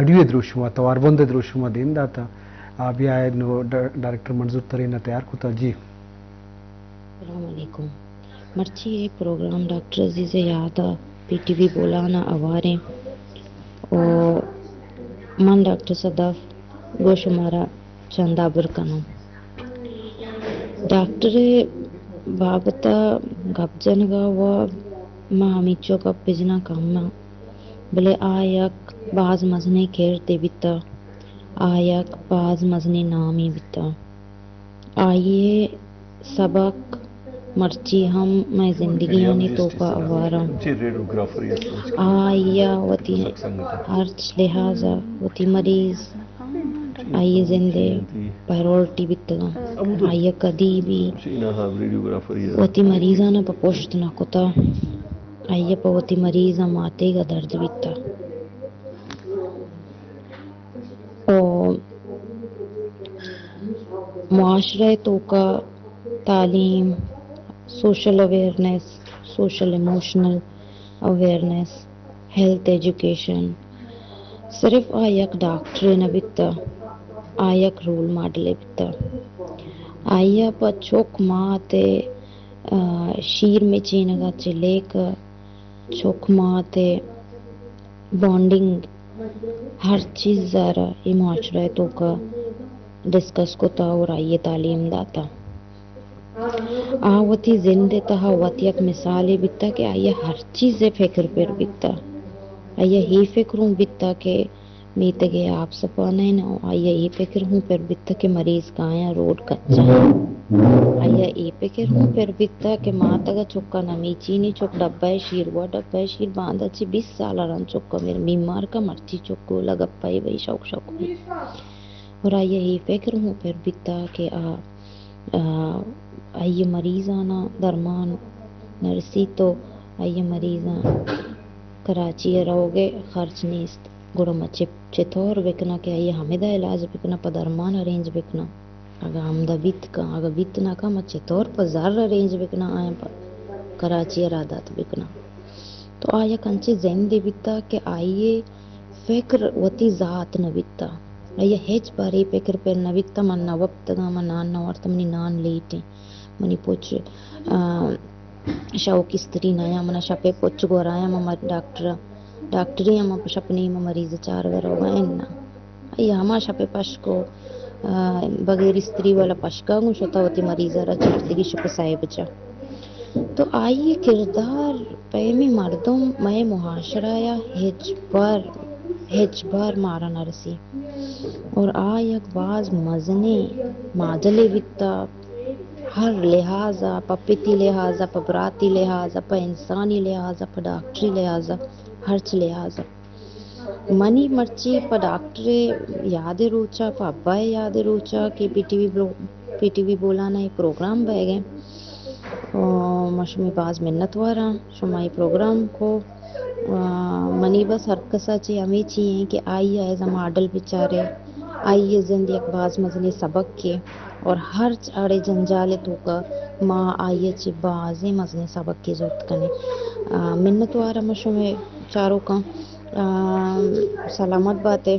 آڈیو ءِ دروشم ءَ، تواربند ءِ دروشم ءَ دیم داتا۔ آ، بیا اے نو ڈا-، ڈائریکٹر منظور ترین ءَ تیار کتا۔ جی۔ السلام علیکم۔ مرچی اے پروگرام ڈاکٹر عزیز ءِ یاد ءَ پی ٹی وی بولان ءَ ہواریں۔ او من ڈاکٹر صدف گوں شمارا چند ہبر کناں۔ ڈاکٹر ءِ بابت ءَ گپ جنگ ءَ و من ہمینچو گپ بجناں کم نہ، بلے آ یک باز مزنیں کردے بیتہ، آ یک باز مزنیں نامے بیتہ۔ آئی ءِ سبک مرچی ہم مئے زندگیانی توکا ہوار انت۔ آئی ءَ وتی ہرچ لحاظ ءَ وتی مریض، آئی ءِ زند ءِ پرائیورٹی بیتگاں۔ آئی ءَ کدی بھی وتی مریضاں پہ پشت نہ کتا۔ آئی ءَ پہ وتی مریضاں ماتیگ ءَ درد بیتا۔ او معاشرہ ءِ توکا تعلیم، سوشل اویئرنیس، سوشل ایموشنل اویئرنیس، ہیلتھ ایجوکیشن، صرف آ یک ڈاکٹرے نہ بیتا، آ یک رول ماڈلے بیتا۔ آئی ءَ پہ چک مات ءِ، آ، شیر مچینگ ءَ چہ لیکہ چک مات ءِ بانڈنگ ہر چیز ءَ را اے معاشرہ ءِ توکا ڈسکس کتا اور آئی ءَ تعلیم داتا۔ آ وتی زند ءِ تہا وت یک مثالے بیتا کہ آئی ءَ ہر چیز ءِ فکر پر بیتا۔ آئی ءَ اے فکر ہوں بیتا کہ میتگ ءِ آپ سپا نہ انت، آئی ءَ اے فکر ہوں پر بیتا کہ مریض کایاں روڈ کچا۔ آئی ءَ اے فکر ہوں پر بیتا کہ ماتگ ءَ چکا نمیچینی، چک ڈبہ ءِ شیر وا، ڈبہ ءِ شیر باندا چہ بیست سال ءَ رند چکا میر بیمار کا، مرچی چک گولا گپا ءَ بئی شوق شوق بئی۔ اور آئی ءَ اے فکر ہوں پر بیتا کہ آ آ، آئی ءِ مریضاناں درمان نہ رسیت و آئی ءِ مریضاں کراچی ءَ روگ ءِ خرچ نیست، گڑا ما چے، چتور بکناں کہ آئی ءِ ہمدا علاج بکناں، پہ درمان ارینج بکناں؟ اگاں ہمدا بیت کن، اگاں بیت نہ کن، ما چتور پہ زر ارینج بکناں، آیاں پہ کراچی ءَ راہ دات بکناں؟ تو آ یک انچیں زندے بیتا کہ آئی ءِ فکر وتی ذات نہ بیتا۔ آئی ءَ ہچ بار اے فکر پر نہ بیتا، من نہ وپتگاں، من نان نہ وارتہ، منی نان لیٹ انت، منی پچ، آ، شوق استری نہ یا، منا شپ ءَ پچ گورایاں، من مر-، ڈاکٹر، ڈاکٹری ہم من شپ نیم ءَ مریض چارگ ءَ روگاں، اناں۔ آئی ءَ ہما شپ ءَ پشک و، آ، بغیر استری والا پشکا گوں شتا وتی مریض ءَ را چارتگی شپ ءَ صاحب چا۔ تو آئی ءِ کردار پیمیں مردم مئے معاشرہ ءَ ہچ بر، ہچ بر مارا نہ رسی۔ اور آ یک باز مزنیں ماڈلے بیتا، ہر لحاظ ءَ، پہ پتی لحاظ ءَ، پہ براتی لحاظ ءَ، پہ انسانی لحاظ ءَ، پہ ڈاکٹری لحاظ ءَ، ہرچ لحاظ ءَ۔ منی مرچی پہ ڈاکٹر ءِ یاد ءِ روچ ءَ، پہ ابا ءِ یاد ءِ روچ ءَ کہ پی ٹی وی بلو-، پی ٹی وی بولان ءَ اے پروگرام بئیگ ءَ۔ آ، ما شمئے باز منت واراں، شما اے پروگرام کو۔ آ، منی بس ہر کس ءَ چہ ہمے چی ایں کہ آئی ءَ ایز اے ماڈل بچارے، آئی ءِ زند یک باز مزنیں سبکے اور ہرچ اڑ ءُ جنجال ءِ توکا ما آئی ءَ چہ بازیں مزنیں سبکے زرت کنیں۔ آ، منت واراں ما شمئے چاروکاں۔ آ، سلامت بات ئے۔